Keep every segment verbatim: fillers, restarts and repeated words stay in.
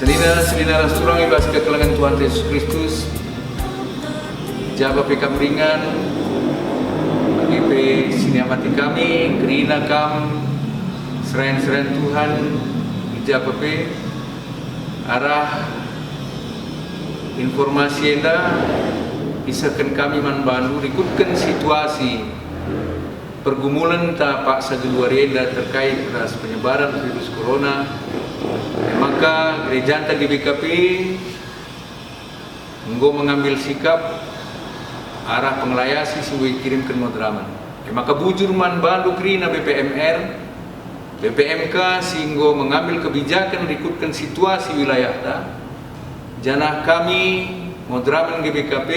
Senina-senina ras turang i bas kekelengen Tuhanta Jesus Kristus, i ja pe kam ringan, bage pe si niamati kami, kerina kam serayan-serayan Tuhan, i ja pe arah informasi enda isehken kami man bandu rikutken situasi pergumulen ta paksa genduari enda terkait ras penyebaran virus corona, e maka gerejanta G B K P enggo mengambil sikap arah pengelayasi si enggo ikirimken Maud Ramen. E maka bujur man bandu kerina B P M R, B P M K si enggo mengambil kebijakan rikutken situasi wilayahta, janah kami Maud Ramen G B K P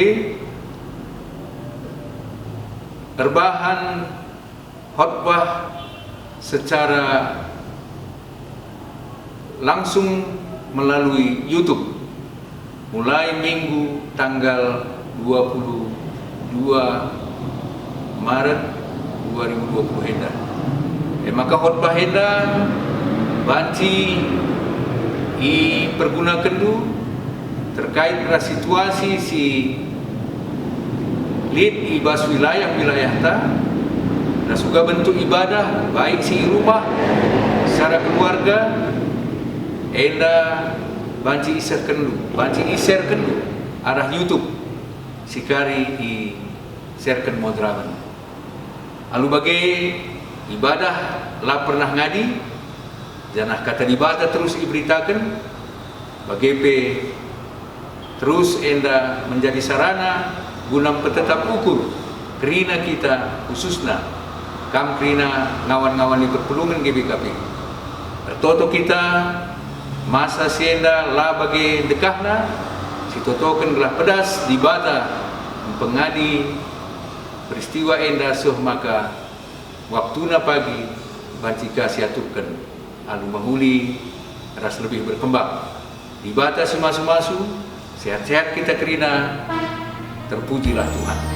erbahan khotbah secara langsung melalui YouTube mulai Minggu tanggal dua puluh dua Maret dua ribu dua puluh enda. E maka khotbah enda banci ipergunakenndu terkait ras situasi si lit i bas wilayah-wilayahta, ras uga bentuk ibadah, baik si i rumah, secara keluarga, enda banci isehkenndu, banci iserkenndu arah YouTube si kari iserken Maud Ramen. Alu bage, ibadah la pernah ngadi, janah Kata Dibata terus iberitaken, bage pe terus enda menjadi sarana guna mpetetap ukur kerina kita, khususna kam kerina ngawan-ngawan ni perpulungen G B K P. Ertoto kita, masa si enda la bage ndekahna, sitotoken gelah pedas Dibata mpengadi peristiwa enda seh maka waktuna pagi banci ka siaturken alu mehuli ras lebih berkembang. Dibata si masu-masu, sehat-sehat kita kerina, terpujilah Tuhan.